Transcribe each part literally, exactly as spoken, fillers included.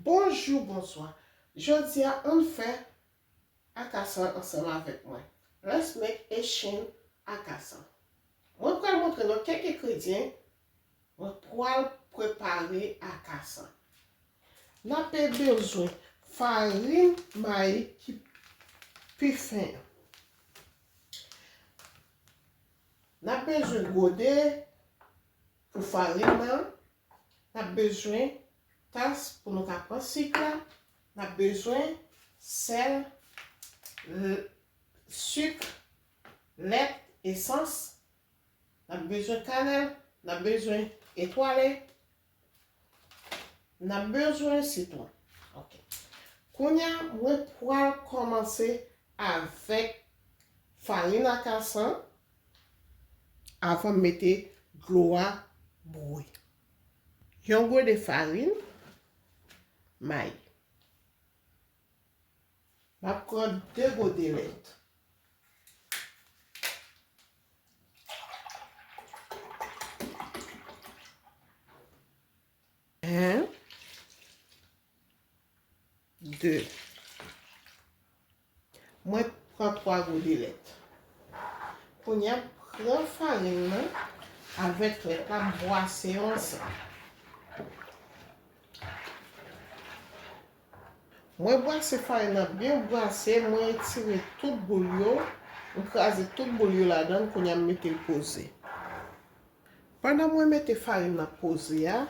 Bonjou, bonswa. Jodi a, ann fè akasan ansanm avèk mwen. Let's make Haitian akasan. Mwen pral montre nou kèk engredyan mwen pral prepare akasan. N ap bezwen farin mayi ki pi fen an. N ap bezwen gode pou farin nan. N ap bezwen tas pou nou ka pran sik la. N ap bezwen sèl, l-, sik, lèt, esans. N ap bezwen kanèl. N ap bezwen etwale. N ap bezwen sitwon. Ok. Kounye a, mwen pral kòmanse avèk farin akasan avan m mete dlo a bouyi. Yon gode farin mayi. M ap pran de gode lèt. En, de. Mwen pran twa gode lèt. Kounye a, pran farin nan avèk lèt la, bwase yo ansanm. Mwen bwase farin nan byen bwase, mwen retire tout boul yo, m kraze tout boul yo ladan l, kounye a m mete l poze. Pandan mwen mete farin nan poze a,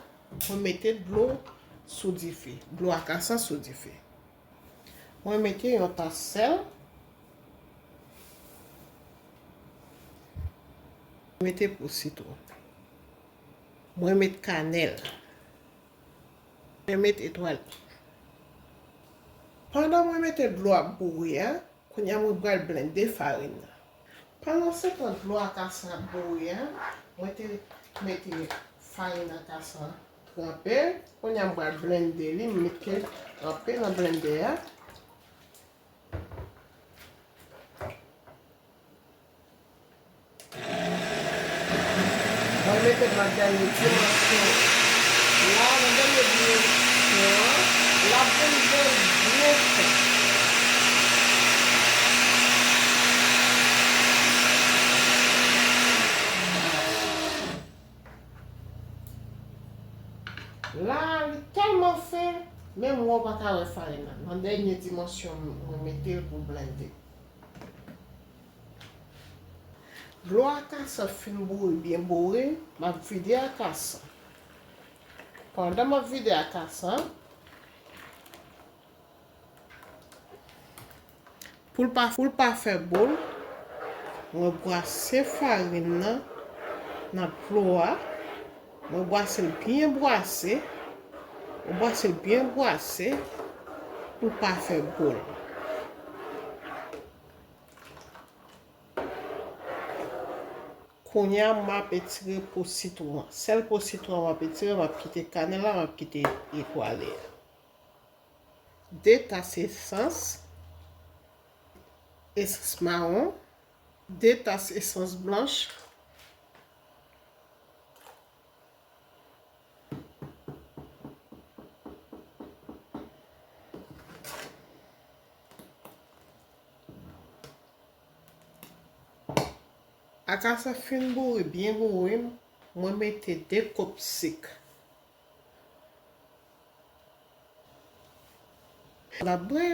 mwen mete dlo sou dife, dlo akasan sou dife. Mwen mete yon tas sèl, mete po sitwon. Mwen met kanèl. Mwen met etwal. Pandan mwen mete dlo ap bouyi a, kounye a mwen pral blende farin nan. Pandan se tan dlo akasan ap bouyi a, mwen te mete farin akasan tranpe. Kounye a mwen pral blende li, mwen mete tranpe nan blendè a. Mwen mete l nan dènye dimansyon. La, nan dènye dimansyon an, l ap vin byen fen. La, li tèlman fen, menm wè w pa ka wè farin nan. Nan dènye dimansyon, mwen mete l pou blende. Dlo akasan fin bouyi, byen bouyi, m ap vide akasan. Pandan m ap vide akasan, pou l pa, pou l pa fè boul, mwen bwase farin nan nan dlo a. Mwen bwase l byen bwase. Mwen bwase l byen bwase pou l pa fè boul. Kounye a, m ap etire po sitwon an. Sèl po sitwon an m ap etire, m ap kite kanèl la, m ap kite etwale a. De tas esans, esans mawon, de tas esans blanch, Akasan fin bouyi, byen bouyi, mwen mete de kop sik. L ap bwè,